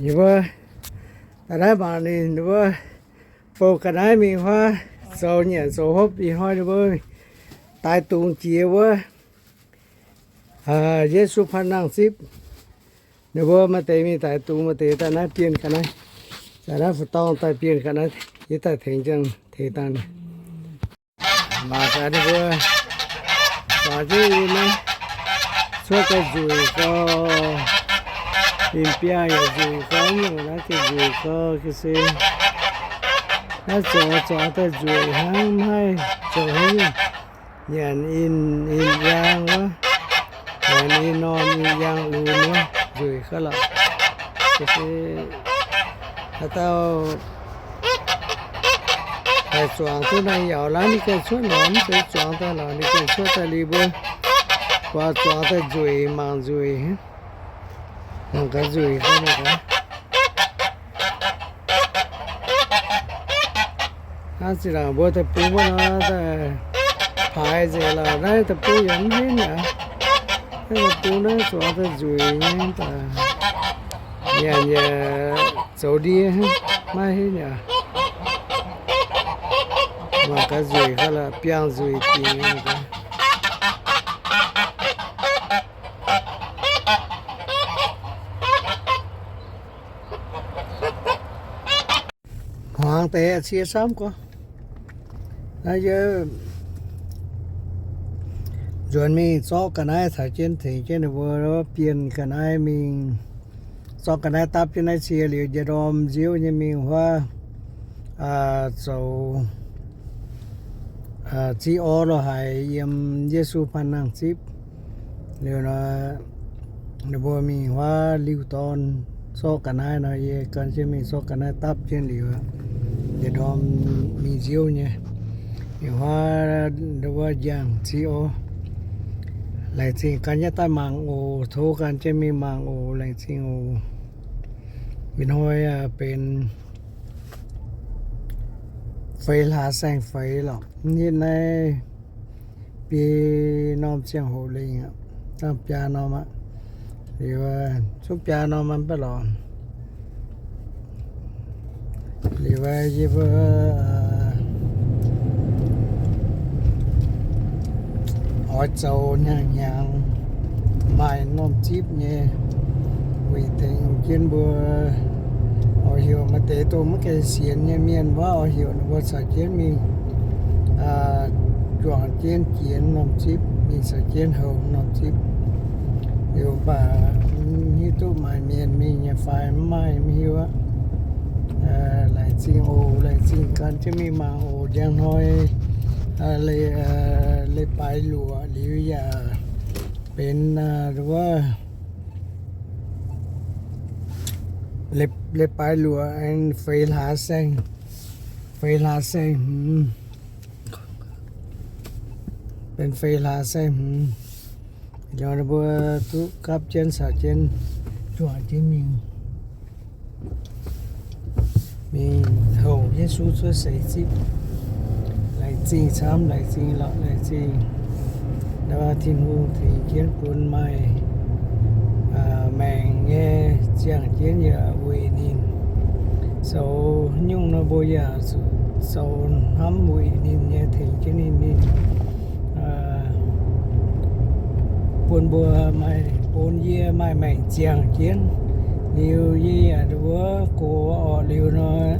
Ninh mbuo daaih naaiv mangc ninh mbuo bouh ga'naaiv mingh huaav zoux nyanc zoux hopv. Ih hnoi ninh mbuo daix dungz jiex wuov Yesu Paan Nangh Zipv. Ninh mbuo maaih deix mingh daix dungz, maaih deix daaih naaiv bienh ga'naaiv, daaih naaiv fu'dorng daaih bienh ga'naaiv, yie daaih tengx ziangh tengx dangh. Mangc gaax ninh mbuo zuangx jienv in naaiv, cuotv daaih nzueic gau, in biangh yaac nzueic gau, nyungc naaiv gengh nzueic gau ga'sie. Naaiv zuangx zuangx daaih nzueic hnangv, mv haih zoux haaix nyungc. Nyanc in, in yaang wuov, nyanc in norm in yaang lunx wuov, nzueic gau lorqc. Ga'sie haaix dauh haih zuangx duqv naaiv yaac laanh ninh gengh cuotv lorqc, mv zeiz zuangx daaih lorqc ninh gengh cuotv daaih liuz mbuo buatc zuangx daaih nzueic, mangc nzueic, mangc gaax nzueic gau, mangc gaax. Hnangv zinh ndaangc mbuo deic-bung wuov nor, daaih paaix nzengc lorqc. Naaiv deic-bung yaac mv henv aqv. Naaiv deic-bung naaiv zuangx daaih nzueic nyei, mv baac nyanc yaac zoux ndie, maiv henv aqv. Mangc gaax nzueic gau lorqc, biangh nzueic dingc nyei. Hmuangx deix cie camv gorx. Naaiv yie nzuonx mingh zorqv ga'naaiv caux jienv tengx jienv ninh mbuo bienh ga'naaiv mingh, zorqv ga'naaiv dapv jienv naaiv cie liuz, njiec ndorm nziouv nyei mingh huaav zoux ziqv orv lorh haic yiem Yesu Paan Nangh Zipv. Liuz nor, ninh mbuo mingh huaav liuh dorn zorqv ga'naaiv nor, yie gan jienv mingh zorqv ga'naaiv dapv jienv liuz, njiec ndorm mingh nziouv nyei, mingh huaav wuov njang ziqv orv. Laengz zingh gan jienv daaih mangc oc. Tov gan jienv mingh mangc oc. Laengz zingh oc. Ih hnoi benx feix hlaax saeng-feix lorqc. Hitv naaiv biei norm ziangh hoc lengh aqv, biaa norm aqv. Liuz zungv biaa norm mv baac lorqc. Liuz yie mbuo oix zoux hnyangx hnyangx maaih norm zipv nyei, weic tengx jienv mbuo oix heuc maaih deix dongh maiv gaengh sienx nyei mienh wuov, oix heuc ninh mbuo caux jienv mingh juangc jienv jiex norm zipv, mingh caux jienv houx norm zipv. Liuz baac mv hiuv duqv maaih mienh mingh nyei fai mv maaih, mv hiuv aqv. Laengz zingh oc. Laengz zingh gan jienv mingh mangc oc. Njang hnoi leiz-baaix luoqc liuz yaac benx wuov leiz-baaix luoqc aengx feix hlaax saeng, feix hlaax saeng hmz, benx feix hlaax saeng hmz. Liuz ninh mbuo duqv gapv jienv caux jienv juangc jienv mingh, mingh houx Yesu cuotv seix zipv. Laengz zingh camv, laengz zingh lorqc, laengz zingh. Tin-Hungh tengx jienv bun maaih maengc nyei ziangh jienv yaac weic ninh zoux nyungc nor, mbuo yaac zoux hnamv weic ninh nyei, tengx jienv ninh, ninh bun mbuo maaih, bun yie maaih maengc ziangh jienv. Liuz yie yaac wuov gox orqc liuz nor,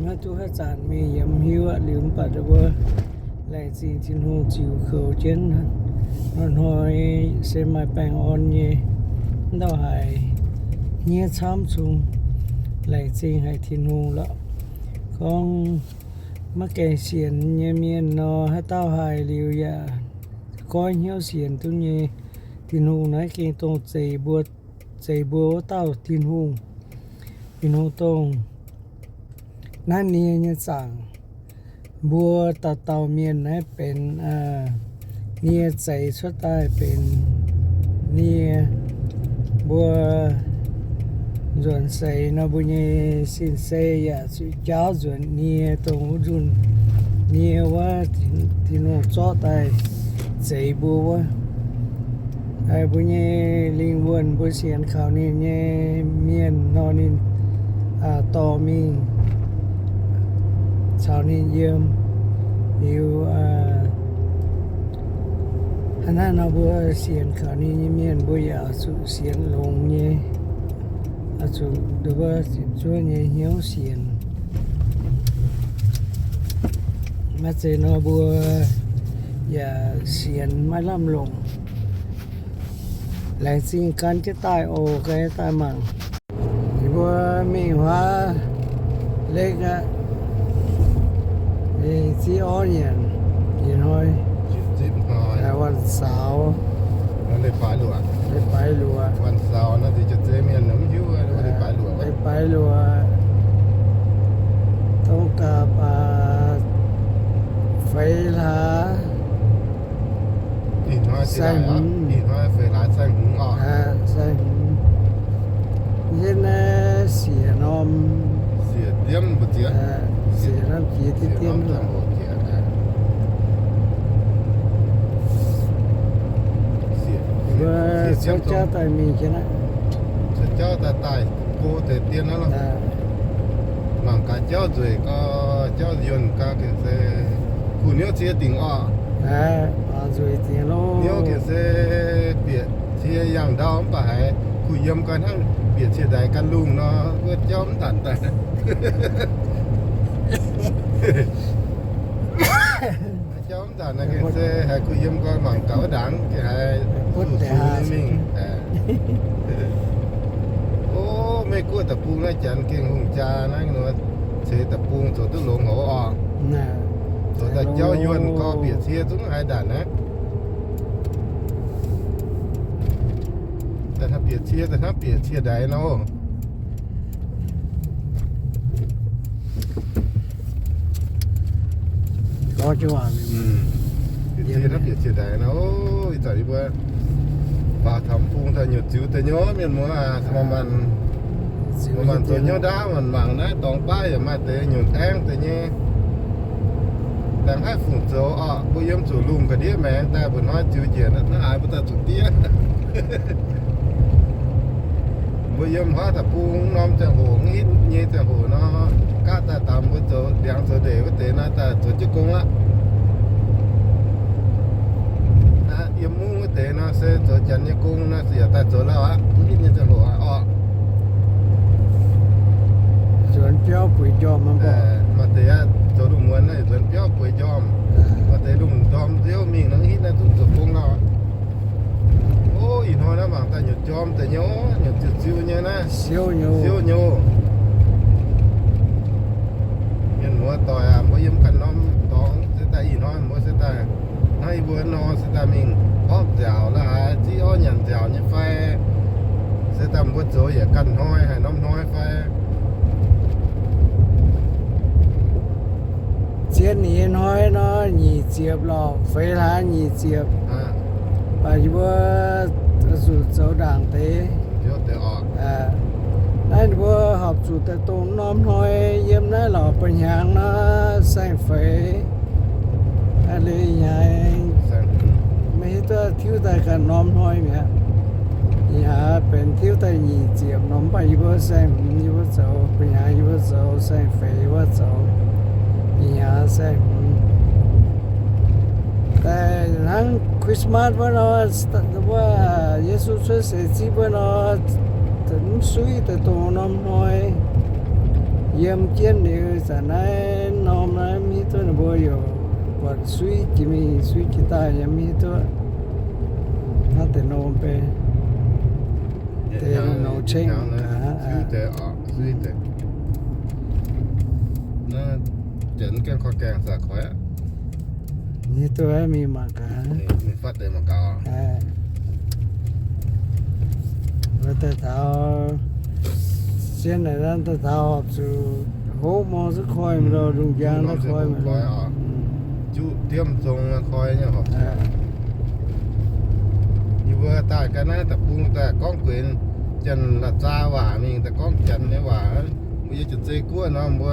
maiv duqv haaix zanc mingh yaac mv hiuv aqv. Liuz mv baac wuov laengz zingh Tin-Hungh ziux kouv jienv hnoi-hnoi se maaih baengh orn nyei, mv dauh haiz hniev camv cung. Laengz zingh haic Tin-Hungh lorqc. Gorngv maiv gaengh sienx nyei mienh nor, haaix dauh haiz liuz yaac goiv hnyouv sienx duqv nyei. Tin-Hungh naaiv gengh dongh zeix mbuo, zeix mbuo wuov dauh Tin-Hungh. Tin-Hungh dongh naaiv nie nyei zaangc. Mbuo dauh dauh mienh naaiv benx nie zeix cuotv daaih benx nie. Mbuo nzuonx seix nor, mbuo nyei sin-sei yaac zuqc jaauv nzuonx nie, dongh wuov nzunc nie wuov Tin-Hungh zorqv daaih zeix mbuo wuov. Mbuo nyei lingh wuonh, mbuo sienx kaux ninh nyei mienh nor, ninh dorh mingh caux ninh yiem. Liuz hnangv naaiv nor mbuo sienx kaux ninh nyei mienh mbuo yaac oix zuqc sienx longx nyei, oix zuqc nduov ziepc zuoqv nyei hnyouv sienx. Maiv zeiz nor mbuo yaac sienx maiv lamh longc. Laengz zingh gan jienv daaih oc, gan daaih mangc. Yie mbuo mingh Huaav Lake aqv. Mingh Ziv Orv nyanc ih hnoi. Wan Saaux. Leiz-baaix luoqc. Leiz-baaix luoqc. Wan Saaux naaiv deix jiex zeiv mienh mv hiuv leiz-baaix luoqc. Leiz-baaix luoqc. Dongh gapv feix hlaax. Ih hnoi sai hmz. Ih hnoi feix hlaax sai hmz oc. Sai hmz. Yie naaiv siec norm, siec diemv mbu'ziex. Siec norm jiex diemv diemv. Mbuo cuotv jauv daaih mingh jienv aqv. Cuotv jauv daaih daaih go deix dien aqv loh. Mangc gaax jauv nzueic gau, jauv yuonh gau gengh se kuh hnyouv cie dingc oc. Nzueic dingc loh. Hnyouv gengh se bieqc cie yangh ndau mv baac haiz kuh yiem gau hnangv bieqc cie ndaix gan lungh nor, wuov jauv mv ndanc daaih. Jauv mv ndanc naaiv gengh se haiz kuh yiem gau mangc gaax wuov ndaangc gengh haiz zuqc sux nyei mingh. O, Meiv Guoqv deic-bung naaiv janx gengh hungh jaa naaiv nor, ceix deic-bung zoux duqv longx haic oc. Zoux daaih jauv yuonh gau bieqc cie zungv haaix ndanc naaiv. Daaih hnangv bieqc cie, daaih hnangv bieqc cie ndaix nor. Bieqc cie hnangv bieqc cie ndaix nor, ih zanc yie mbuo faaux taux mv bung daaih nyutc ziux deix nyei mienh muoz aac, maaih maanc zoux hnyouv ndaauv maanc mangc naaiv dorngx baav yaac maaih deix nyutc aengv deix nyei. Dangh haih fungc zoux oc, mbuo yiem zuqc lungh ga'ndiev maengx daaih mbuo hnoi ziux njiec naaiv aaix mbuo daaih zuqc diev. Mbuo yiem huaav deic-bung norm ziangh hoc mv hitv nyei ziangh hoc nor, gaav daaih daux mbuo zoux ndiangx zoux ndeic wuov deix nor daaih zoux jienv gong aqv. Yiem mungv wuov deix nor se zoux janx nyei gong nor se yaac daaih zoux lauh aqv, mv hitv nyei ziangh hoc aqv oc. Nzuonx biauv bueix njormh. Maaih deix aqv zoux lungh muonz naaiv nzuonx biauv bueix njormh. Maaih deix lungh ndorm nziouv mingh nor mv hitv naaiv duqv zoux gong lauh. O, ih hnoi naaiv mangc daaih nyutc njorm deix nyei, nyutc ziux ziux nyei naaiv. Siouv nyei. Mienh muoz doic aac, mbuo yiem ganh norm dorngx se daaih ih hnoi mbuo se daaih hnangv yie mbuo nor se daaih mingh horpc nziaauc la'haaix, ziv orv nyanc nziaauc nyei fai, se daaih mbuo zoux yietc ganh hnoi haaix norm hnoi fai. Zien nyei hnoi nor nyic ziepc lorqc, feix hlaax nyic ziepc. Baac yie mbuo zuqc zoux ndaangc deix. Naaiv mbuo horpc zuqc daaih dongh norm hnoi yiem naaiv lorqc, ba'hnyangx nor saeng-feix. Aa, liuz ih hnyangx maiv hiuv duqv tiuv daaih ganh norm hnoi mi'aqv. Ih hnyangx benx tiuv daaih nyic ziepc nor, mv baac yie mbuo saeng-hmz yie mbuo zoux, ba'hnyangx yie mbuo zoux, saeng-feix yie mbuo zoux. Ih hnyangx saeng-hmz daaih hnangv Christmas wuov nor, wuov Yesu cuotv seix zipv wuov nor, mv suiv daaih dongh norm hnoi yiem jienv liuz, zanc naaiv norm naaiv mv hiuv duqv ninh mbuo yaac buatc suiv jiex mingh suiv jiex daaih yaac mv hiuv duqv. Naaiv deix norm beiv deix norm ceng. Janx gaengh koi gaengh zaqc koiv aqv. Nyei duqv mingh mangc gaax. Mingh fatv deix mangc gaax. Wuov daaih taux sienx naaic daaih taux horpc zuqc hopv mor zuqc koi mingh loh, lungh njang daaih koi mingh loh. Juqv diemv zong koi nyei horpc zuqc. Yie mbuo daaih ga'naaiv deic-bung daaih gorngv guenx Janx-La'zaa waac mingh, daaih gorngv Janx nyei waac. Mbuo yiem Janx-Zei guoqv nor, mbuo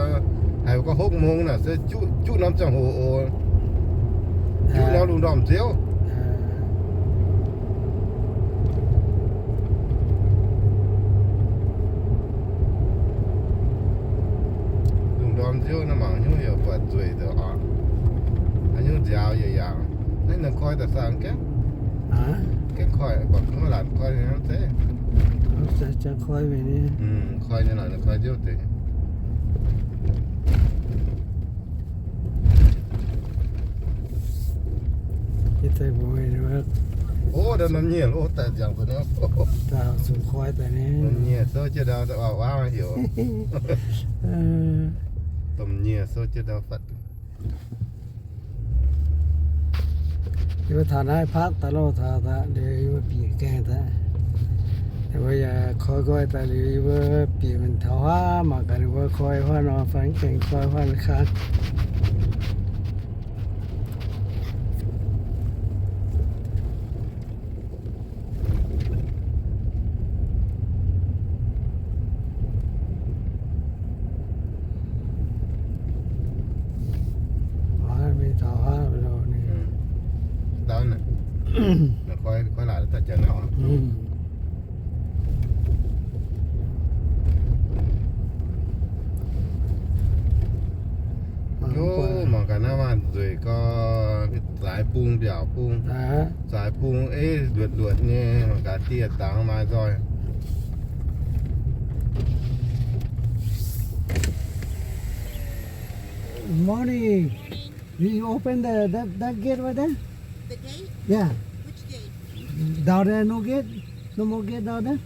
haiz gorngv hopv mong naaic se juqv, juqv norm ziangh hoc oc. Juqv norm lungh ndorm nziouv. Ziouv naaiv mangc hnyouv yaac buatc nzueic zoux oc. Haaix nyungc nziaaux yaac yaauc. Naaiv ninh koi daaih saah gaengh? Gaengh koi, buatc mv laanh koi nyei hnangv zeiv. Koi nyei naaic, ninh koi Ziouv deix. Ov, da'maah nyieh loh daaih nziangx da'nyeic. Da'maah nyieh souv jienv ndau, da'waav heuc. Da'maah nyieh souv jienv ndau fatv. Yie mbuo taux naaiv park daaih loh, taux daaih liuz yie mbuo bieqc gaengh daaih. Yie mbuo yaac koi nqoi daaih liuz, yie mbuo bieqc mingh taux huaav mangc gaax ninh mbuo koi huaav nor, fai gaengh koi huaav kang. Mingh taux huaav loh ninh. Koi, koi laaix daaih janx oc. Mangc gaax naaiv maaih nzueic gau, zaaix bung mbiaauc bung, zaaix bung ei luotc luotc nyei, mangc gaax dieh dangx maaih nzoih. Morning. You open the, that, that gate right there? The gate? Yeah. Which gate? Down there, no gate? No more gate down there?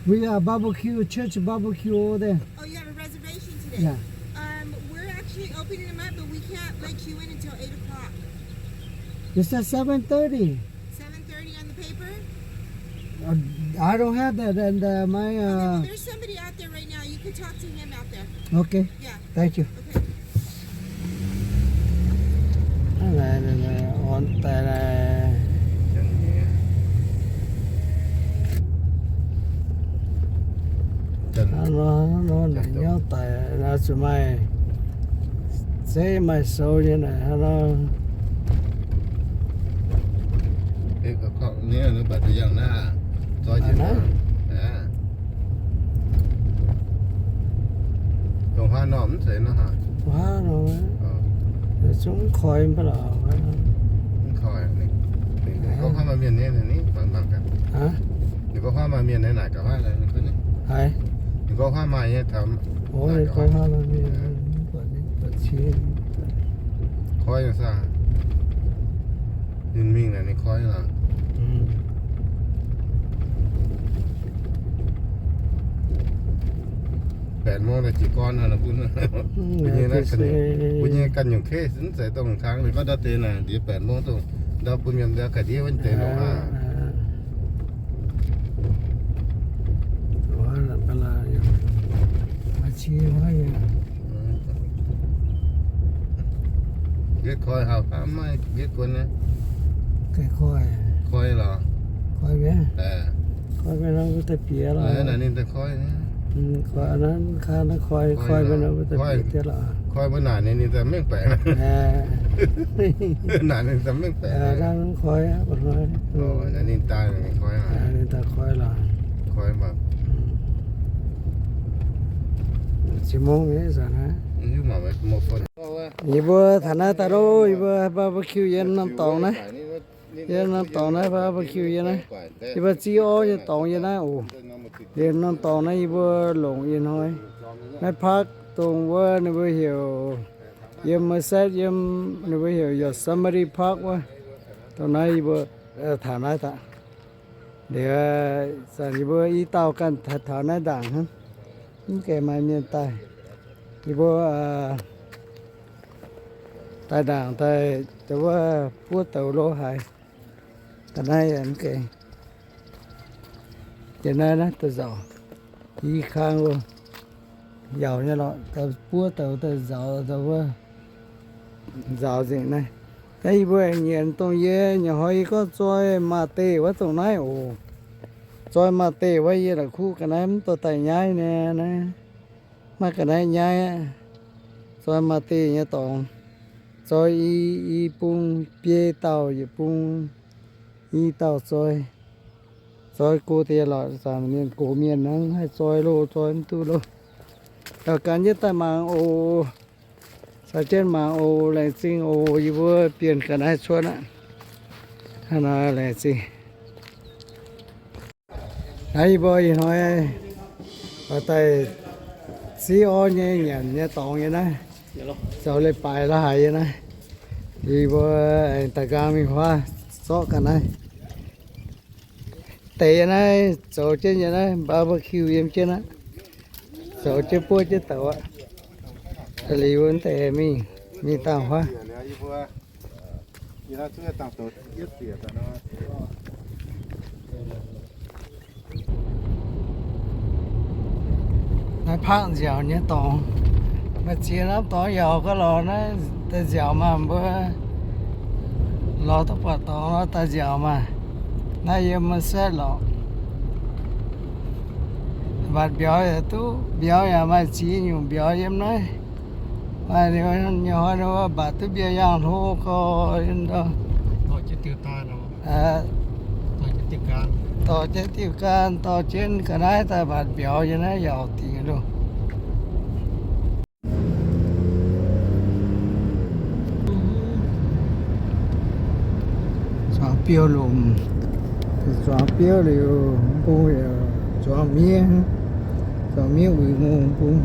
We are barbecue, church barbecue over there. Oh, you have a reservation today? Yeah. Um, we're actually opening them up, but we can't let you in until eight o'clock. It says seven thirty. Seven thirty on the paper? Uh, I don't have that, and, uh, my, uh, okay, well, there's somebody out there right now. You can talk to him out there. Okay. Yeah. Thank you. Okay. Orn daaih naaiv. Hnangv nor, hnangv nor naaic nyauv daic naaiv zuqc maaih zeiv maaih sou nyei naaic hnangv nor. Dongh huaav norm mv zeiz nor. Huaav norm, zungv mv koi mv baac lorqc. Mv koi, ninh gorngv huaav maaih mienh nyei, ninh mangc gaax. Ninh gorngv huaav maaih mienh nyei naaic gaax huaav. Haaix? Ninh gorngv huaav maaih nyei taux. Ninh gorngv huaav maaih mienh, mv buatc, mv buatc cie. Koi nyei saah? Ninh mingh naaic ninh koi nyei lorqc. Baeqc mong daaih jiez gorn nor, mbuo nyei ganh nyungc case mv zeiz dongh kangx ninh gorngv ndau deix naaic ndiev baeqc mong dongh ndau bun mienh ndau ga'ndiev wuov deix longc aqv. Yietv koi hauh hnamv maiv yietv guon nyei. Koi lorqc. Koi mienh, koi mienh nor mbuo daaih bieqc lorqc. Naaiv ninh daaih koi. Koi naaiv kaav naaiv koi, koi mienh nor mbuo daaih bieqc diev lorqc. Koi mbuo naaic ninh, ninh daaih mengh baeqc. Naaic ninh daaih mengh baeqc. Naaiv koi aqv, ninh daaih, ninh daaih koi lorqc. Koi mv baac Ziex mong nyei zanc naaiv. Yie mbuo taux naaiv daaih loh, yie mbuo barbecue yiem norm dorngx naaiv. Yiem norm dorngx naaiv barbecue yiem naaiv. Yie mbuo ziv orv nyei dorngx yiem naaiv oc. Yiem norm dorngx naaiv yie mbuo longc ih hnoi. Naaiv park dongh wuov ninh mbuo heuc, yiem Merced yiem ninh mbuo heuc Yosemite Park wuov. Dongh naaiv yie mbuo taux naaiv daaih. Liuz zanc yie mbuo i dauh ganh taux naaiv ndaangc hnangv. Mv gaengh maaih mienh daaih. Yie mbuo daaih ndaangc daaih wuov buov douz lo haaix. Ga'naaiv mv gaengh. Yiem naaiv naaiv daaih nzauz. I kang lo. Yaauc nyei lorqc, buov douz daaih nzauz, nzauz wuov. Nzauz nzengc naaiv. Naaiv yie mbuo aengx nyienz dongh yie nyanc hnoi yie gorngv zoi maaz-deih wuov dongh naaiv oc. Zoi maaz-deih wuov yie la'kuqv ga'naaiv mv dorh daaih nyaiv nyei naaiv. Maiv ga'naaiv nyaiv aqv. Zoi maaz-deih nyei dorngx. Zoi i, i bung biei dauh yietc bung i dauh zoi. Zoi go deix lorqc, zanc mienh gox mienh hnangv haih zoi loh, zoi mv duqv loh. Yaac gan jienv daaih mangc oc. Caux jienv mangc oc. Laengz zingh oc. Yie mbuo bienh ga'naaiv cuotv aqv. Hnangv naaiv laengz zingh. Naaiv yie mbuo ih hnoi oix daaih Ziv Orv nyei nyanc nyei dorngx yiem naaiv, zoux leiz-baaix la'haic yiem naaiv. Yie mbuo aengx daaih nqaang mingh huaav zorqv ga'naaiv. Deix yiem naaiv zoux jienv, yiem naaiv barbecue yiem jienv aqv. Zoux jienv buov jienv douz aqv. Liuz wuov deix mingh, mingh dangh huaav. Naaiv pakv nziaauc nyei dorngx. Maaih ziex norm dorngx yaac gauh lorz naaiv daaih nziaauc maah! Mbuo lorz duqv buatc dorngx nor daaih nziaauc maah! Naaiv yiem Setv lorqc. Mbatc mbiauz yaac duqv, mbiauz yaac maaih ziex nyungc mbiauz yiem naaiv. Maaih nyei hnoi mbatc duqv mbiauz yaangh hlo gorx. Dorh jienv diuh gaam, dorh jienv ga'naaiv daaih mbatc mbiauz yiem naaiv yaac dingc loh. Zuangx biouv lomc, zuangx biouv liuz, mbuo yaac zuangx miev, zuangx miev uix ngongh bung.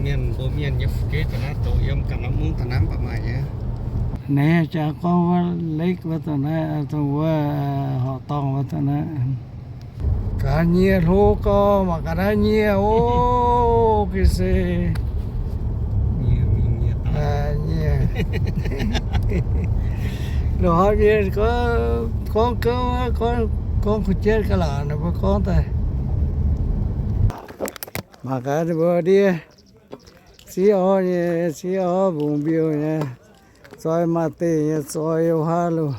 Mienh mbuo mienh nyei fu'jueiv da'naaiv doqc yiem ganh norm mungv da'naaiv mv baac maaih nyei. Naaiv jangx gorngv wuov lake wuov dongh naaiv, dongh wuov horqc dorngh wuov dongh naaiv. Gaax nyie hlo gorx mangc gaax naaiv nyie, o, ga'sie nyie. Loz-hnoi mienh gorngv gouv, gorngv kuh jienv ga'laaic ninh mbuo gorngv daaih. Mangc gaax ninh mbuo ndiev Ziv Orv nyei, Ziv Orv mbungx mbiouh nyei, zoi maaih deic nyei zoi, o, haav loh.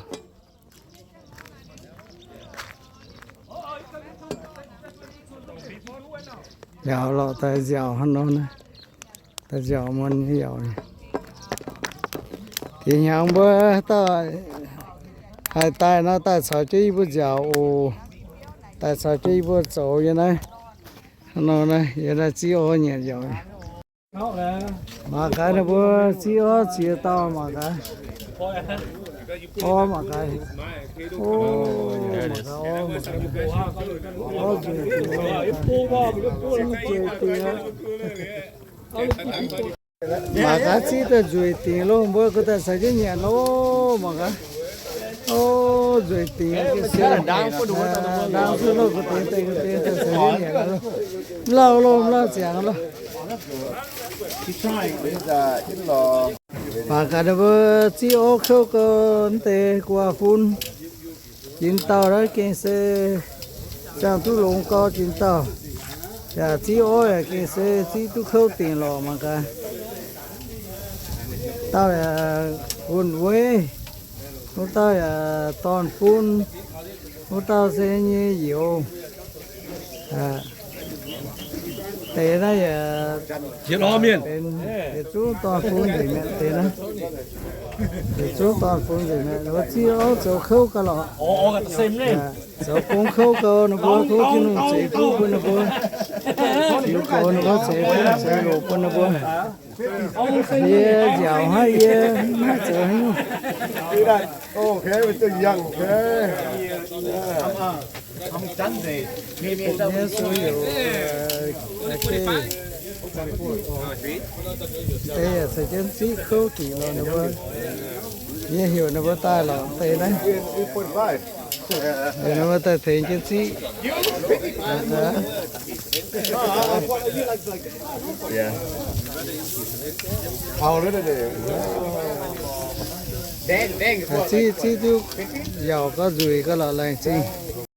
Yaac lorqc daaih nziaauc hnangv nor, daaih nziaauc muonz nyei yaac. Diex hnyangx mbuo dauh haih daaih nor, daaih caux jienv yie mbuo nziaauc oc. Daaih caux jienv yie mbuo zoux yiem naaiv, hnangv nor naaiv, yiem naaiv Ziv Orv nyanc yaac. Mangc gaax ninh mbuo Ziv Orv ziex dauh mangc gaax. Orv mangc gaax. O, mangc gaax orv, mangc gaax. Orv nzueic dingc, ziv nzueic dingc aqv. Mangc gaax ziv daaih nzueic dingc loh, mbuo ga'daaih caux jienv nyanc loh, mangc gaax. O, nzueic dingc, ndaang cuotv loh, ga'deix daaih, ga'deix daaih caux jienv nyanc loh. Mv lauh loh, mv lauh ziangx loh. Mangc gaax ninh mbuo Ziv Orv kouv gau, mv deix gu'nguaaz-fun. Jiex dauh naaiv gengh se ziangh duqv longx gau jiex dauh. Yaac Ziv Orv yaac gengh se ziv duqv kouv dingc lorqc mangc gaax. Dauh yaac wuonh-weiv, wuov dauh yaac dorn-fun, wuov dauh se nyei youz. Deix naaiv yaac benx yietc zungv dorn-fun nzengc mi'aqv. Deix naaiv yietc zungv dorn-fun nzengc mi'aqv. Ninh mbuo Ziv Orv zoux kouv gau lorqc. Zoux gong kouv gau, ninh mbuo tov Tin-Hungh ceix fuqv bun ninh mbuo. Ziux goux ninh mbuo, ceix fuqv ceix loc bun ninh mbuo. Yie nziaauc hnangv, yie maiv zoux haaix nyungc. Deix yaac caux jienv ziqv kouv dingc lorqc ninh mbuo. Yie heuc ninh mbuo daaih lorqc deix naaiv. Ninh mbuo daaih tengx jienv ziqv. Ziqv, ziqv duqv yaac gauh nzueic gauh lorqc, laengz zingh.